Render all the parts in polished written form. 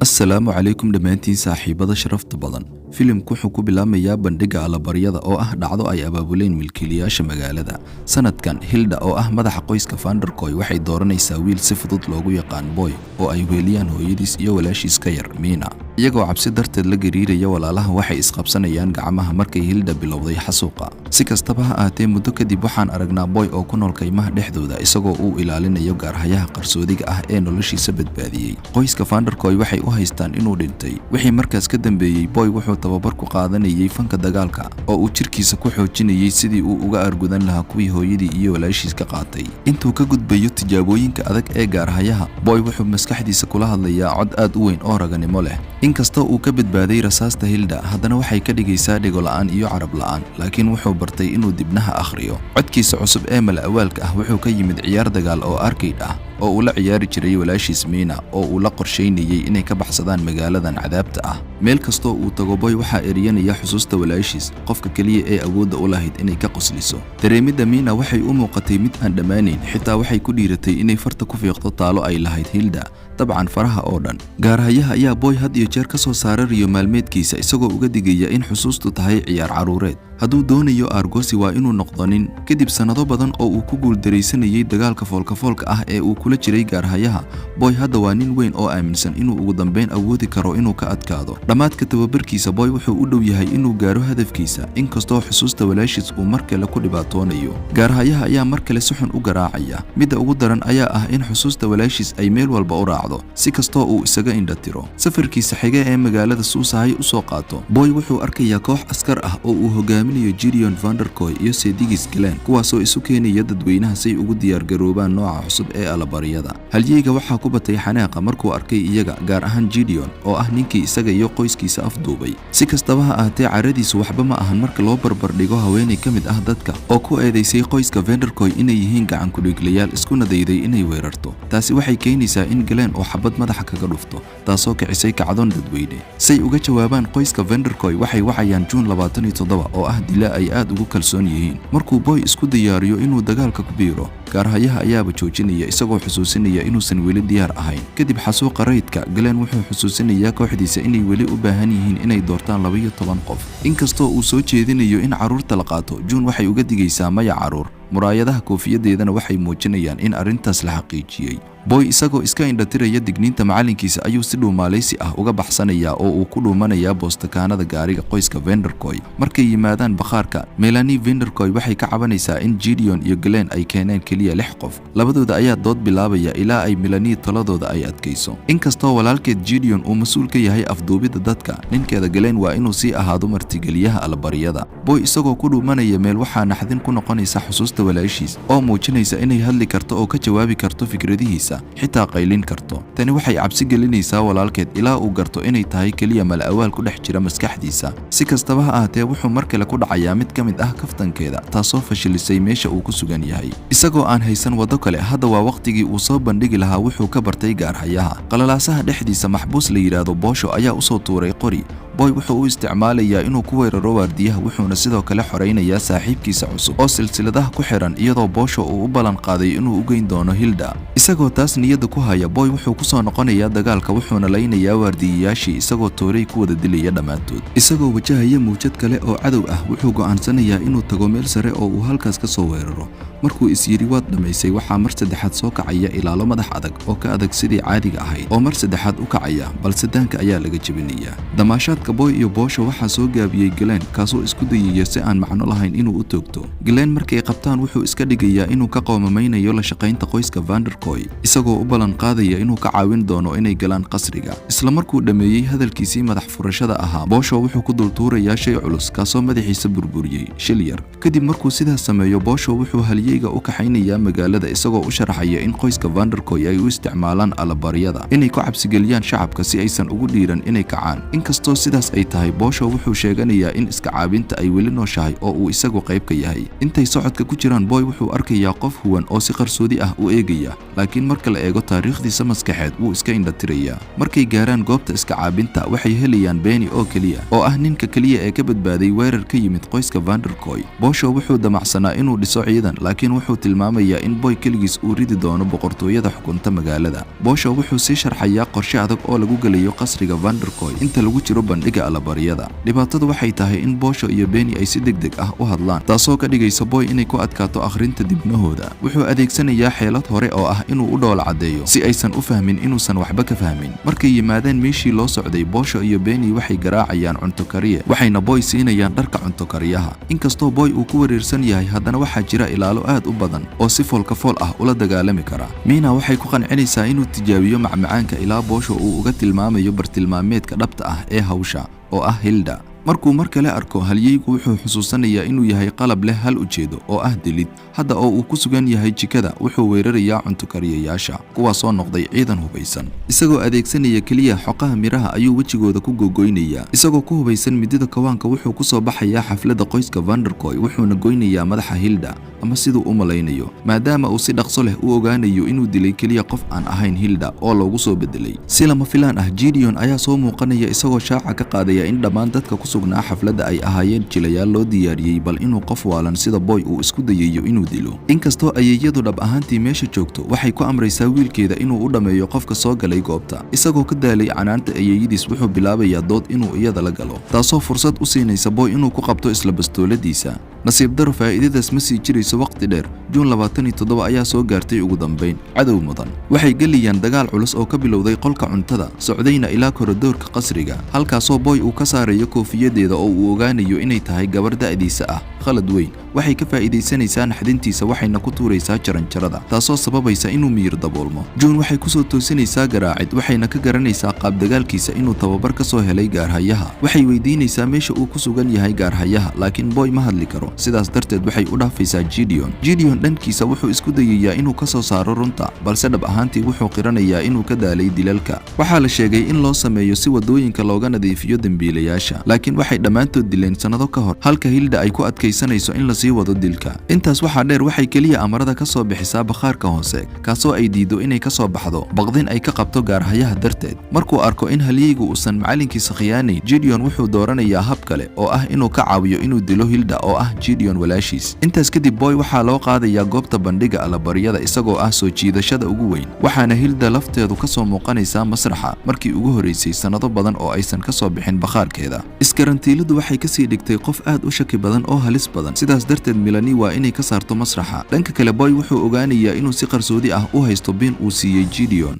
Assalaamu calaykum dhammaantiin saaxiibada sharafta badan. Filimku wuxuu ku bilaabmayaa bandhigga allabaryada oo ah dhacdo ay abaabuleen milkiilayaasha magaalada. Sanadkan, Hilda oo ah madaxa qoyska Vanderkoy waxay dooranaysaa wiil si fudud loogu yaqaan Boy oo ay weheliyaan hooyadiis iyo walaashiis ka yar Mina. Iyagoo cabsi darteed la gariiraya, walaalaha waxay isqabsanayaan gacmaha markay Hilda bilowday xasuuqa. Si kastaba ha ahaatee, muddo kadib waxaan aragnaa Boy oo ku nool kaymaha dhexdooda, isagoo uu ilaalinayo gaarhayaha qarsoodiga ah ee noloshiisa badbaadiyey. Qoyska Vanderkoy waxay u haystaan inuu dhintay. Wixii markaas ka dambeeyey, Boy wuxuu tababar ku qaadanayay fanka dagaalka oo uu jirkiisa ku xoojinayay sidii uu uga argudan lahaa kuwii hooyadii iyo walaashiis ka qaatay. Intuu ka gudbayo tijaabooyinka adag ee gaarhayaha, Boy wuxuu maskaxdiisa kula hadlayaa cod aad u weyn oo raganimo leh. Inkastoo uu ka badbaaday rasaasta Hilda, haddana waxay ka dhigaysaa dhego la'aan iyo carab la'aan, laakiin wuxuu bartay inuu dibnaha akhriyo. Codkiisa cusub ee mala-awaalka ah wuxuu ka yimid ciyaar dagaal oo arcade ah oo uu la ciyaari jiray walaashiis Mina oo uu la qorshaynayay inay ka baxsadaan magaaladan cadaabta ah. Meel kastoo uu tago, Boy waxaa eryanaya xusuusta walaashiis, qofka keliya ee awoodda u lahayd inay ka qosliso. Dareemidda Mina waxay u muuqatay mid aan dhammaanayn, xitaa waxay ku dhiiratay inay farta ku fiiqdo taalo ay lahayd Hilda, dabcan faraha oo dhan. Gaarhayaha ayaa Boy had iyo jeer ka soo saara riyo maalmeedkiisa, isagoo uga digaya in xusuustu tahay ciyaar carruureed. Hadduu doonayo aargosi, waa inuu noqdo nin. Kadib sannado badan oo uu ku guuldaraysanayay dagaalka foolkafoolka ah ee uu kula jiray gaarhayaha, Boy hadda waa nin weyn oo aaminsan inuu ugu dambeyn awoodi karo inuu ka adkaado. Dhammaadka tababarkiisa, Boy wuxuu u dhow yahay inuu gaaro hadafkiisa, inkastoo xusuusta walaashiis uu mar kale ku dhibaatoonayo. Gaarhayaha ayaa mar kale si xun u garaacaya. Midda ugu daran ayaa ah in xusuusta walaashiis ay meel walba u raacdo, si kastoo uu isaga indhatiro. Safarkiisa xiga ee magaalada suusahay u soo qaato, Boy wuxuu arkayaa koox askar ah oo uu hogaaminayo Gideon Vanderkoy iyo sedigis Glen, kuwaasoo isu keenaya dadweynaha say ugu diyaargaroobaan nooca cusub ee alabaryada. Halyeyga waxaa ku batay xanaaqa markuu arkay iyaga, gaar ahaan Gideon oo ah ninkii isaga iyo qoyskiisa afduubay. Si kastaba ha ahaatee, caradiisu waxba ma ahan marka loo barbardhigo haweenay ka mid ah dadka oo ku eedeysay qoyska Vanderkoy inay yihiin gacan ku-dhiiglayaal, iskuna dayday inay weerarto. Taasi waxay keenaysaa in Glen uu xabad madaxa kaga dhufto, taasoo kicisay kacdoon dadweyne. Say uga jawaabaan qoyska Vanderkoy, waxay wacayaan Juun 27 oo ah dila ay aad ugu kalsoon yihiin. Markuu Boy isku diyaariyo inuu dagaalka ku biiro, gaarhayaha ayaaba joojinaya, isagoo xusuusinaya inuusan weli diyaar ahayn. Kadib xasuuqa rayidka, Glen wuxuu xusuusinayaa kooxdiisa inay weli u baahan yihiin inay doortaan 12 qof. Inkastoo uu soo jeedinayo in carruurta la qaato, Juun waxay uga digaysaa maya carruur. Muraayadaha koofiyadeedana waxay muujinayaan in arrintaas la xaqiijiyey. Boy isagoo iska indhatiraya digniinta macallinkiisa ayuu si dhuumaalaysi ah uga baxsanayaa oo uu ku dhuumanayaa boostakaanada gaariga qoyska Vanderkoy. Markay yimaadaan bakhaarka, Melanie Vanderkoy waxay ka cabanaysaa in Gideon iyo Glen ay keeneen keliya lix qof. Labadooda ayaa dood bilaabaya ilaa ay Melanie taladooda ay adkayso. Inkastoo walaalkeed Gideon uu mas-uul ka yahay afduubidda dadka, ninkeeda Glen waa inuu sii ahaado martigeliyaha alabaryada. Boy isagoo ku dhuumanaya meel waxaa naxdin ku noqonaysa xusuusta walaashiis oo muujinaysa inay hadli karto oo ka jawaabi karto fikradihiisa, xitaa qaylin karto. Tani waxay cabsi gelinaysaa walaalkeed ilaa uu garto inay tahay keliya mala-awaal ku dhex jira maskaxdiisa. Si kastaba ha ahaatee, wuxuu mar kale ku dhacayaa mid ka mid ah kaftankeeda, taasoo fashilisay meesha uu ku sugan yahay. Isagoo aan haysan waddo kale, hadda waa waqtigii uu soo bandhigi lahaa wuxuu ka bartay gaarhayaha. Qalalaasaha dhexdiisa, maxbuus la yidhaahdo Boosho ayaa usoo tuuray qori. Boy wuxuu u isticmaalayaa inuu ku weeraro waardiyaha, wuxuuna sidoo kale xoraynayaa saaxiibkiisa cusub oo silsiladaha ku xiran, iyadoo Boosho uu u ballan qaaday inuu u geyn doono Hilda. Isagoo taas niyadda ku haya, Boy wuxuu kusoo noqonayaa dagaalka, wuxuuna laynayaa waardiyayaashii isagoo toorey ku wada dilaya dhammaantood. Isagoo wajahaya mawjad kale oo cadow ah, wuxuu go'aansanayaa inuu tago meel sare oo uu halkaas ka soo weeraro. Markuu is yidhi waad dhammaysay, waxaa mar saddexaad soo kacaya ilaalo madax adag oo ka adag sidii caadiga ahayd oo mar saddexaad u kacaya, balse daanka ayaa laga jebinayaa. Damaashaadka Boy iyo Boosho waxaa soo gaabiyey Glen, kaasoo isku dayaya si aan macno lahayn inuu u toogto Glen. Markay qabtaan, wuxuu iska dhigayaa inuu ka qoomameynayo la shaqaynta qoyska Vanderkoy, isagoo u ballan qaadaya inuu ka caawin doono inay galaan qasriga. Isla markuu dhammeeyey hadalkiisii madax furashada ahaa, Boosho wuxuu ku dultuurayaa shay culus, kaasoo madaxiisa burburiyey shil yar. Kadib markuu sidaas sameeyo, Boosho wuxuu halyeyga u kaxaynayaa magaalada, isagoo u sharaxaya in qoyska Vanderkoy ay u isticmaalaan alabaryada inay ku cabsigeliyaan shacabka si aysan ugu dhiiran inay kacaan. Inkastoo sidaas ay tahay, Boy wuxuu u sheegayaa in Glen uu yahay Sidaas ay tahay, Boosho wuxuu sheeganayaa in iska caabinta ay weli nooshahay oo uu isagu qayb ka yahay. Intay socodka ku jiraan, Boy wuxuu arkayaa qof huwan oo si qarsoodi ah u eegaya, laakiin marka la eego taariikhdiisa maskaxeed, wuu iska indhatirayaa. Markay gaaraan goobta iska caabinta, waxay helayaan Benny oo keliya, oo ah ninka keliya ee ka badbaaday weerar ka yimid qoyska Vanderkoy. Boosho wuxuu damacsanaa inuu dhiso ciidan, laakiin wuxuu tilmaamayaa in Boy keligiis uu ridi doono boqortooyada xukunta magaalada. Boosho wuxuu sii sharxayaa qorshe adag oo lagu gelayo qasriga Vanderkoy inta lagu jiro bandhiga allabaryada. Dhibaatadu waxay tahay in Boosho iyo Benny ay si degdeg ah u hadlaan, taasoo ka dhigaysa Boy inay ku adkaato akhrinta dibnahooda. Wuxuu adeegsanayaa xeelad hore oo ah inuu u dhoola caddeeyo si aysan u fahmin inuusan waxba ka fahmin. Markay yimaadeen meeshii loo socday, Boosho iyo Benny waxay garaacayaan cunto kariye, waxayna Boy siinayaan dharka cunto kariyaha. Inkastoo Boy uu ku wareersan yahay, haddana waxaa jira ilaalo aad u badan oo si foolka fool ah ula dagaalami kara. Mina waxay ku qancinaysaa inuu tijaabiyo macmacaanka ilaa Boosho uu uga tilmaamayo bartilmaameedka dhabta ah ee hawsha, oo ah Hilda. Markuu mar kale arko halyeygu, wuxuu xusuusanayaa inuu yahay qalab leh hal ujeedo, oo ah dilid. Hadda oo uu ku sugan yahay jikada, wuxuu weerarayaa cunto kariyayaasha, kuwaasoo noqday ciidan hubaysan. Isagoo adeegsanaya keliya xoqaha miraha ayuu wejigooda ku gogoynayaa. Isagoo ku hubaysan midida kawaanka, wuxuu ku soo baxayaa xafladda qoyska Vanderkoy, wuxuuna goynayaa madaxa Hilda, ama siduu u malaynayo, maadaama uu si dhaqso leh u ogaanayo inuu dilay keliya qof aan ahayn Hilda oo loogu soo bedelay. Si lama filaan ah, Gideon ayaa soo muuqanaya, isagoo shaaca ka qaadaya in dhammaan dadka ku sugnaa xafladda ay ahaayeen jilayaal loo diyaariyey bal inuu qof waalan sida Boy uu isku dayayo inuu dilo. Inkastoo ayeeyadu dhab ahaantii meesha joogto, waxay ku amraysaa wiilkeeda inuu u dhammeeyo qofka soo galay goobta. Isagoo ka daalay canaanta ayeeyadiis, wuxuu bilaabayaa dood inuu iyada la galo, taasoo fursad u siinaysa Boy inuu ku qabto isla bastooladiisa. Nasiib daro, faa'iidadaas ma sii jirayso waqti dheer. Juun 27 ayaa soo gaartay ugu dambayn. Cadow mudan waxay gelayaan dagaal culus oo ka bilowday qolka cuntada, socdayna ilaa koridoorka qasriga, halkaasoo Boy uu ka saarayo koofiyadeeda oo uu ogaanayo inay tahay gabar da'diisa ah. Khalad weyn. Waxay ka faa'iidaysanaysaa naxdintiisa, waxayna ku tuuraysaa jaranjarada, taasoo sababaysa inuu miyir daboolmo. Juun waxay kusoo toosinaysaa garaacid, waxayna ka garanaysaa qaab dagaalkiisa inuu tababar ka soo helay gaarhayaha. Waxay weydiinaysaa meesha uu ku sugan yahay gaarhayaha, laakiin Boy ma hadli karo. Sidaas darteed waxay u dhaafaysaa Gideon. Gideon dhankiisa wuxuu isku dayayaa inuu ka soo saaro runta, balse dhab ahaantii wuxuu qiranayaa inuu ka daalay dilalka. Waxaa la sheegay in loo sameeyo si wadooyinka looga nadiifiyo dembiilayaasha, laakiin waxay dhammaantood dileen sannado ka hor, halka Hilda ay ku adkaysanayso in lasii wado dilka. Intaas waxaa dheer, waxay keliya amarada ka soo bixisaa bakhaarka hoose, kaasoo ay diido inay ka soo baxdo baqdin ay ka qabto gaarhayaha darteed. Markuu arko in halyeygu uusan macalinkiisa khiyaanayn, Gideon wuxuu dooranayaa hab kale, oo ah inuu ka caawiyo inuu dilo Hilda, oo ah Gideon walaashiis. Intaas kadib, Boy waxaa loo qaadayaa goobta bandhiga allabaryada isagoo ah soo jiidashada ugu weyn, waxaana Hilda lafteedu ka soo muuqanaysaa masraxa markii ugu horreysay sannado badan oo aysan ka soo bixin bakhaarkeeda. Iskarantiiladu waxay kasii dhigtay qof aad u shaki badan oo halis badan. Sidaas darteed Milani waa inay ka saarto masraxa. Dhanka kale, Boy wuxuu ogaanayaa inuu si qarsoodi ah u haysto biin uu siiyey Gideon.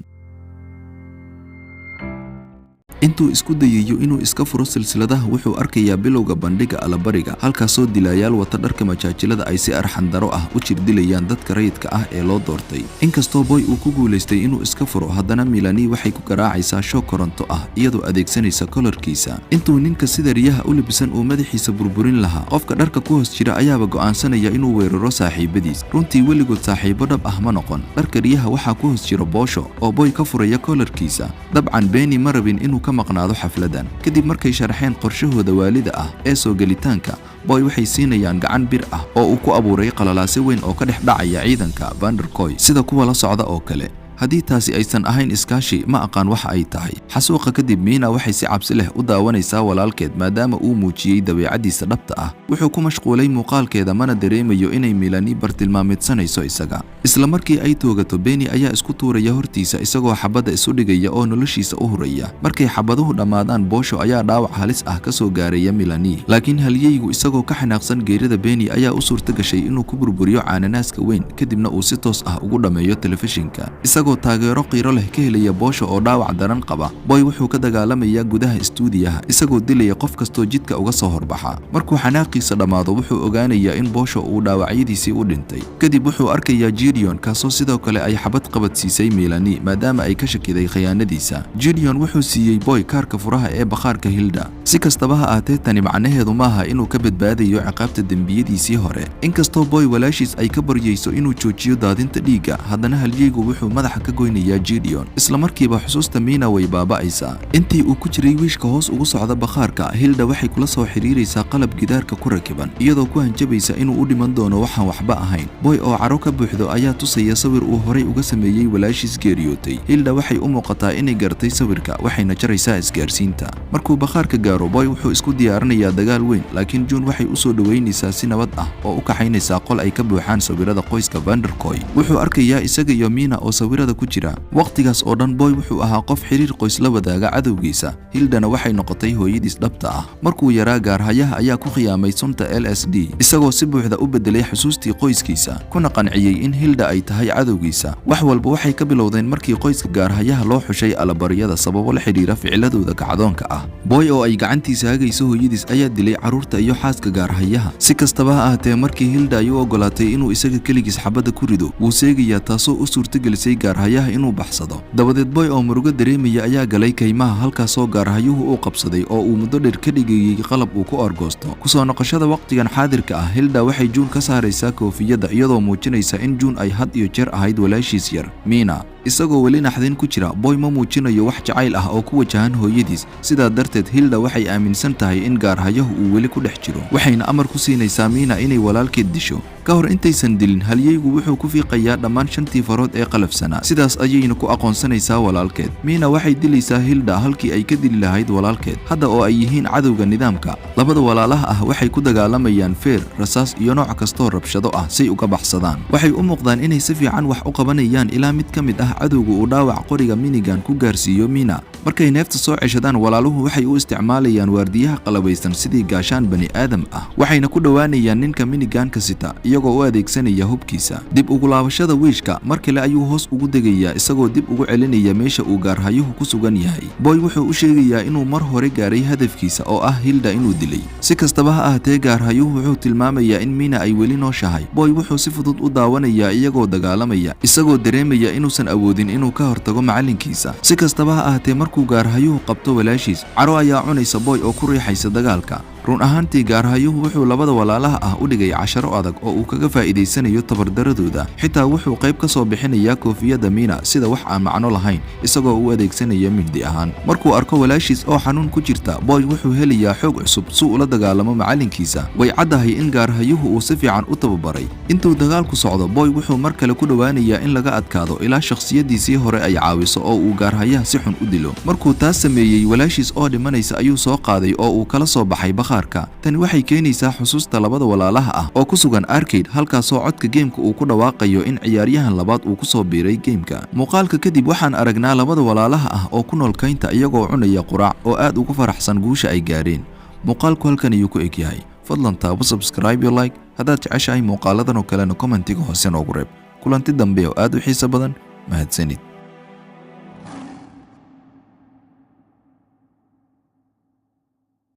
Intuu isku dayayo inuu iska furo silsiladaha, wuxuu arkayaa bilowga bandhiga allabariga, halkaasoo dilaayaal wata dharka majaajilada ay si arxandaro ah u jirdilayaan dadka rayidka ah ee loo doortay. Inkastoo Boy uu ku guulaystay inuu iska furo, haddana Milani waxay ku garaacaysaa shoog koronto ah iyadoo adeegsanaysa kolarkiisa. Intuu ninka sida riyaha u labisan uu madaxiisa burburin lahaa, qofka dharka ku hoos jira ayaaba go'aansanaya inuu weeraro saaxiibadiis. Runtii weligood saaxiibo dhab ah ma noqon. Dharka riyaha waxaa ku hoos jira Boosho oo Boy ka furaya kolarkiisa. Dabcan Beni ma rabin inuu ka maqnaado xafladan. Kadib markay sharxeen qorshahooda waalida ah ee soo gelitaanka, Boy waxay siinayaan gacan bir ah oo uu ku abuuray qalalaase weyn oo ka dhex dhacaya ciidanka Vanderkoy, sida kuwa la socda oo kale. Haddii taasi aysan ahayn iskaashi, ma aqaan waxa ay tahay. Xasuuqa kadib, Miina waxay si cabsi leh u daawanaysaa walaalkeed, maadaama uu muujiyey dabeecadiisa dhabta ah. Wuxuu ku mashquulay muuqaalkeeda, mana dareemayo inay Milani bartilmaameedsanayso isaga. Isla markii ay toogato, Beni ayaa isku tuuraya hortiisa, isagoo xabadda isu dhigaya oo noloshiisa u huraya. Markay xabaduhu dhammaadaan, Boosho ayaa dhaawac halis ah ka soo gaaraya Milani, laakiin halyeygu isagoo ka xanaaqsan geerida Beni ayaa u suurta gashay inuu ku burburiyo caananaaska weyn, kadibna uu si toos ah ugu dhammeeyo telefishinka, isagoo taageero qiiro leh ka helaya Boosho oo dhaawac daran qaba. Boy wuxuu ka dagaalamayaa gudaha istuudiyaha, isagoo dilaya qof kastoo jidka uga soo horbaxa. Markuu xanaaqiisa dhammaado, wuxuu ogaanayaa in Boosho uu dhaawacyadiisii u dhintay. Kadib wuxuu arkayaa Gideon, kaasoo sidoo kale ay xabad qabadsiisay Milani, maadaama ay ka shakiday khiyaanadiisa. Gideon wuxuu siiyey Boy kaarka furaha ee bakhaarka Hilda. Si kastaba ha ahaatee, tani macnaheedu maaha inuu ka badbaadayo ciqaabta dembiyadiisii hore. Inkastoo Boy walaashiis ay ka baryayso inuu joojiyo daadinta dhiigga, haddana halyeygu wuxuu madaxa madaxa ka goynayaa Gideon. Isla markiiba xusuusta Mina way baaba'aysaa. Intii uu ku jiray wiishka hoos ugu socda bakhaarka, Hilda waxay kula soo xiriiraysaa qalab gidaarka ku rakiban, iyadoo ku hanjabaysa inuu u dhiman doono waxaan waxba ahayn. Boy oo caro ka buuxdo ayaa tusaya sawir uu horay uga sameeyey walaashiis geeriyootay. Hilda waxay u muuqataa inay garatay sawirka, waxayna jaraysaa isgaarsiinta. Markuu bakhaarka gaaro, Boy wuxuu isku diyaarinayaa dagaal weyn, laakiin June waxay u soo dhoweynaysaa si nabad ah oo u kaxaynaysaa qol ay ka buuxaan sawirada qoyska Vanderkoy. Wuxuu arkayaa isaga iyo Mina oo sawirada ku jira. Waqtigaas oo dhan Boy wuxuu ahaa qof xiriir qoys la wadaaga cadowgiisa, Hildana waxay noqotay hooyadiis dhabta ah. Markuu yaraa, gaarhayaha ayaa ku khiyaamay sunta LSD, isagoo si buuxda u bedelay xusuustii qoyskiisa, kuna qanciyey in Hilda ay tahay cadowgiisa. Wax walba waxay ka bilowdeen markii qoyska gaarhayaha loo xushay alabaryada sababo la xidhiira ficiladooda kacdoonka ah. Boy oo ay gacantiisa hagayso hooyadiis ayaa dilay carruurta iyo xaaska gaarhayaha. Si kastaba ha ahaatee, markii Hilda ay u ogolaatay inuu isaga keligiis xabadda ku rido, wuu seegayaa, taasoo u suurtagelisay gaarhayaha inuu baxsado. Dabadeed Boy oo murugo dareemaya ayaa galay kaymaha, halkaasoo gaarhayuhu uu qabsaday oo uu muddo dheer ka dhigayey qalab uu ku argoosto. Kusoo noqoshada waqtigan xaadirka ah, Hilda waxay June ka saaraysaa koofiyadda, iyadoo muujinaysa in June ay had iyo jeer ahayd walaashiis yar Mina. Isagoo weli naxdin ku jira, Boy ma muujinayo wax jacayl ah oo ku wajahan hooyadiis. Sidaa darteed Hilda waxay aaminsan tahay in gaarhayahu uu weli ku dhex jiro, waxayna amar ku siinaysaa Mina inay walaalkeed disho. Ka hor intaysan dilin, halyeygu wuxuu ku fiiqayaa dhammaan shantii farood ee qalafsanaa. Sidaas ayayna ku aqoonsanaysaa walaalkeed. Mina waxay dilaysaa Hilda halkii ay ka dili lahayd walaalkeed, hadda oo ay yihiin cadowga nidaamka. Labada walaalaha ah waxay ku dagaalamayaan feer, rasaas iyo nooc kastoo rabshado ah say uga baxsadaan. Waxay u muuqdaan inay si fiican wax u qabanayaan ilaa mid ka mid ah cadowga uu dhaawac qoriga minigun ku gaarsiiyo Mina. Markay neefta soo ceshadaan, walaaluhu waxay u isticmaalayaan waardiyaha qalabaysan sidii gaashaan bani aadam ah, waxayna ku dhowaanayaan ninka minigunka sita iyagoo u adeegsanaya hubkiisa. Dib ugu laabashada wiishka, mar kale ayuu hoos ugu degayaa, isagoo dib ugu celinaya meesha uu gaarhayuhu ku sugan yahay. Boy wuxuu u sheegayaa inuu mar hore gaaray hadafkiisa oo ah Hilda inuu dilay. Si kastaba ha ahaatee, gaarhayuhu wuxuu tilmaamayaa in Mina ay weli nooshahay. Boy wuxuu si fudud u daawanayaa iyagoo dagaalamaya, isagoo dareemaya inuusan awoodin inuu ka hortago macalinkiisa. Si kastaba ha ahaatee, markuu gaarhayuhu qabto walaashiis, caro ayaa cunaysa Boy oo ku riixaysa dagaalka. Run ahaantii, gaarhayuhu wuxuu labada walaalaha ah u dhigay casharo adag oo uu kaga faa'iidaysanayo tabardaradooda. Xitaa wuxuu qayb ka soo bixinayaa koofiyadda Mina sida wax aan macno lahayn, isagoo u adeegsanaya mindi ahaan. Markuu arko walaashiis oo xanuun ku jirta, Boy wuxuu helayaa xoog cusub si ula dagaalamo macalinkiisa. Way caddahay in gaarhayuhu uu si fiican u tababaray. Intuu dagaalku socdo, Boy wuxuu mar kale ku dhowaanayaa in laga adkaado ilaa shakhsiyadiisii hore ay caawiso oo uu gaarhayaha si xun u dilo. Markuu taas sameeyey, walaashiis oo dhimanaysa ayuu soo qaaday oo uu kala soo baxay bakhaarka. Tani waxay keenaysaa xusuusta labada walaalaha ah oo ku sugan arcade, halkaasoo codka gameka uu ku dhawaaqayo in ciyaaryahan labaad uu kusoo biiray gameka. Muuqaalka kadib waxaan aragnaa labada walaalaha ah oo ku nool kaynta, iyagoo cunaya quraac oo aad ugu faraxsan guusha ay gaareen. Muuqaalku halkan ayuu ku eg yahay. Fadlan taabo subscribe iyo like haddaad jeceshahay muuqaaladan oo kalena commentiga hoose noogu reeb. Kulanti dambe oo aad u xiiso badan. Mahadsanid.